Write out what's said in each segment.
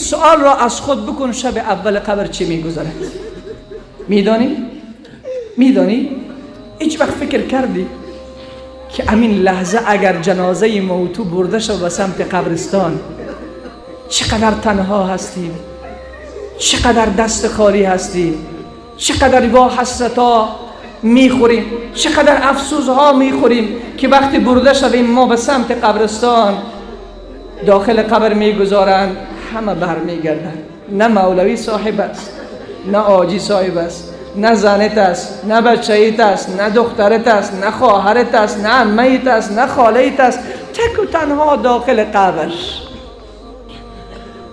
سوال را از خود بکن، شب اول قبر چی میگذرد؟ میدانی؟ میدانی؟ هیچ وقت فکر کردی که همین لحظه اگر جنازه موتو برده شد به سمت قبرستان چقدر تنها هستیم، چقدر دست خالی هستیم، چقدر با حسرتا میخوریم، چقدر افسوسها میخوریم که وقتی برده شویم ما به سمت قبرستان، داخل قبر میگذارند، همه برمیگردند. نه مولوی صاحب است، نه آجی صاحب است، نه زنت است، نه بچه‌یت است، نه دخترت است، نه خواهرت است، نه عمه‌یت است، نه خاله‌یت است. تک و تنها داخل قبر.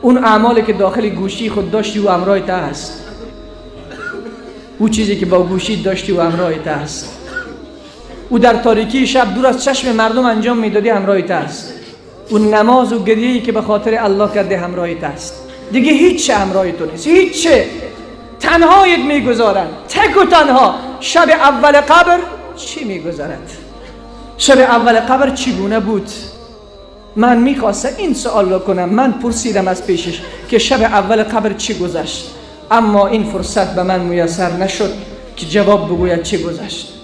اون اعمالی که داخل گوشی خود داشتی و امرایت است، او چیزی که با گوشی داشتی و امرایت است، او در تاریکی شب دور از چشم مردم انجام میدادی همراهیت است، اون نماز و گریه‌ای که به خاطر الله کرده همراهیت است. دیگه هیچ همراه تو نیست، هیچ. تنهایت میگذارن، تک و تنها. شب اول قبر چی میگذارد؟ شب اول قبر چگونه بود؟ من میخواستم این سوال رو کنم، من پرسیدم از پیشش که شب اول قبر چی گذشت، اما این فرصت به من میسر نشد که جواب بگوید چی گذشت.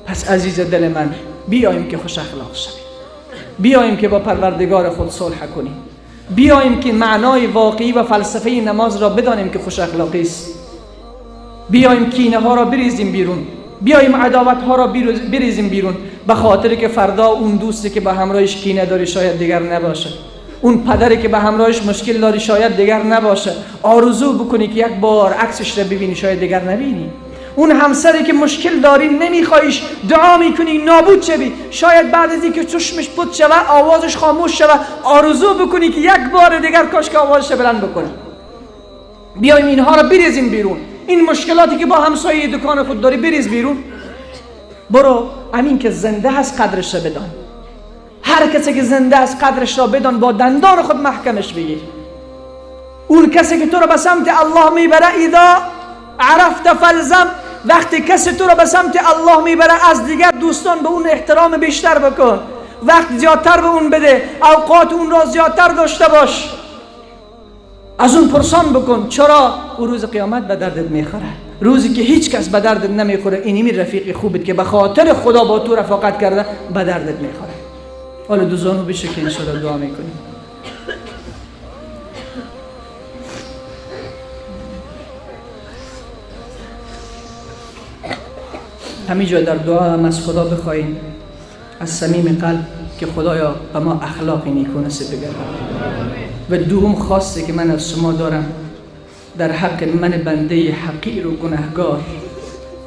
پس عزیز دل من، بیاییم که خوش اخلاق شویم، بیاییم که با پروردگار خود صلح کنیم، بیاییم که معنای واقعی و فلسفه نماز را بدانیم که خوش اخلاقی است، بیاییم کینه ها را بریزیم بیرون، بیاییم عداوت ها را بریزیم بیرون، به خاطر که فردا اون دوستی که به همراهش کینه داری شاید دیگر نباشه، اون پدری که به همراهش مشکل داری شاید دیگر نباشه. آرزو بکنی که یک بار عکسش را ببینی، شاید دیگر نبینی. اون همسری که مشکل داری نمیخوایش، دعا میکنی نابود شوی، شاید بعد از اینکه چشمش پت شوه، آوازش خاموش شوه، آرزو بکنی که یک بار دیگر کاش که آوازش بلند بکنه. بیایم اینها را بریزیم بیرون، این مشکلاتی که با همسایه دکان خود داری بریز بیرون. برو همین که زنده هست قدرش را بدان، هر کسی که زنده است قدرش را بدان، با دندان خود محکمش بگیر. اون کسی که تو را به سمت الله میبره، اذا عرفت فالزم، وقتی کسی تو را به سمت الله میبره از دیگر دوستان به اون احترام بیشتر بکن، وقت زیادتر به اون بده، اوقات اون را زیادتر داشته باش، از اون پرسان بکن. چرا؟ او روز قیامت به دردت میخوره، روزی که هیچ کس به دردت نمیخوره، اینمی رفیق خوبت که به خاطر خدا با تو رفاقت کرده به دردت میخوره. حالا دو زانو بشه که انشالله دعا میکنیم. همینجا در دعا هم از خدا بخواهیم از صمیم قلب که خدایا به ما اخلاق نیکو نصیب بگردان. و دوم خواسته که من از شما دارم، در حق من بنده حقیر و گناهگار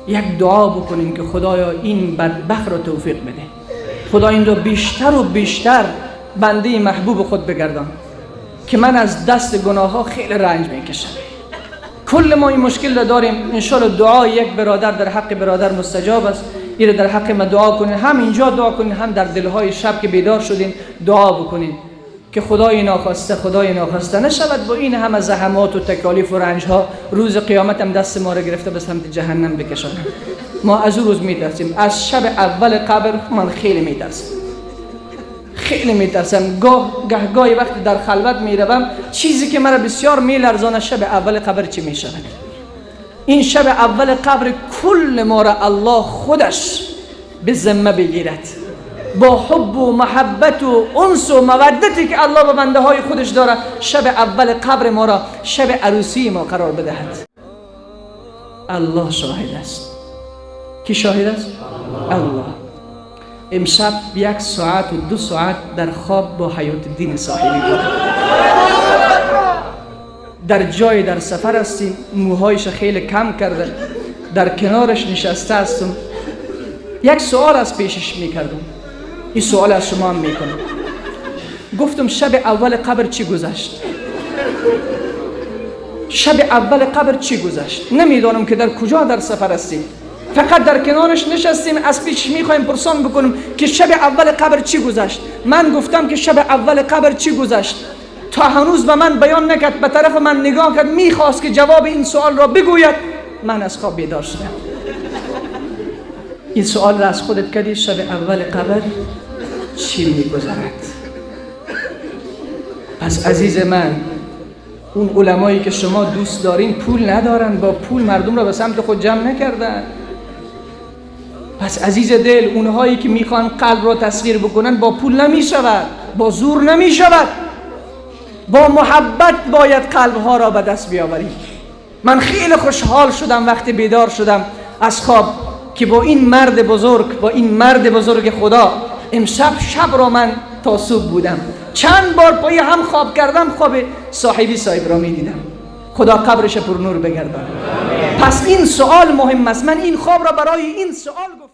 یک دعا بکنیم که خدایا این بدبخت را توفیق بده، خدا این را بیشتر و بیشتر بنده محبوب خود بگردان که من از دست گناه ها خیلی رنج میکشم. کل ما این مشکل را داریم. انشالله دعای یک برادر در حق برادر مستجاب است. این را در حق ما دعا کنین، هم اینجا دعا کنین، هم در دلهای شب که بیدار شدین دعا بکنین که خدای ناخواسته، خدای ناخواسته نشود با این همه زحمات و تکالیف و رنج ها روز قیامت هم دست ما را گرفته به سمت جهنم بکشاند. ما از اون روز میترسیم، از شب اول قبر من خیلی میترسم، خیلی میترسم. گاهی وقتی در خلوت میروم چیزی که مرا بسیار میلرزانه شب اول قبر چی میشود. این شب اول قبر کل ما را الله خودش به ذمه بگیرد، با حب و محبت و انس و مودتی که الله به بنده های خودش داره، شب اول قبر ما را شب عروسی ما قرار بدهد. الله شاهد است. کی شاهد است؟ الله. امشب 1 ساعت و 2 ساعت در خواب با حیات الدین صاحبی بودم. در جای در سفر هستیم، موهایش خیلی کم کرده، در کنارش نشسته هستم. یک سوال از پیشش میکردم، این سوال از شما هم میکنم. گفتم شب اول قبر چی گذشت؟ شب اول قبر چی گذشت؟ نمیدانم که در کجا در سفر هستیم، فقط در کنارش نشستیم، از پیش میخوایم پرسان بکنیم که شب اول قبر چی گذشت. من گفتم که شب اول قبر چی گذشت، تا هنوز به من بیان نکرد، به طرف من نگاه کرد، میخواست که جواب این سوال را بگوید. من از خواب بیدار شدم. این سوال را از خودت کردی، شب اول قبر چی میگذرد؟ پس عزیز من، اون علمایی که شما دوست دارین پول ندارن، با پول مردم را به سمت خود جمع نکردن. پس عزیز دل، اونهایی که میخوان قلب را تسخیر بکنن با پول نمیشود، با زور نمیشود، با محبت باید قلب ها را به دست بیاوریم. من خیلی خوشحال شدم وقتی بیدار شدم از خواب که با این مرد بزرگ، با این مرد بزرگ خدا امشب شب را من تا صبح بودم. چند بار پای هم خواب کردم، خواب صاحبی صاحب را می دیدم. خدا قبرش پر نور بگرداند. پس این سوال مهم است. من این خواب را برای این سوال گفتم.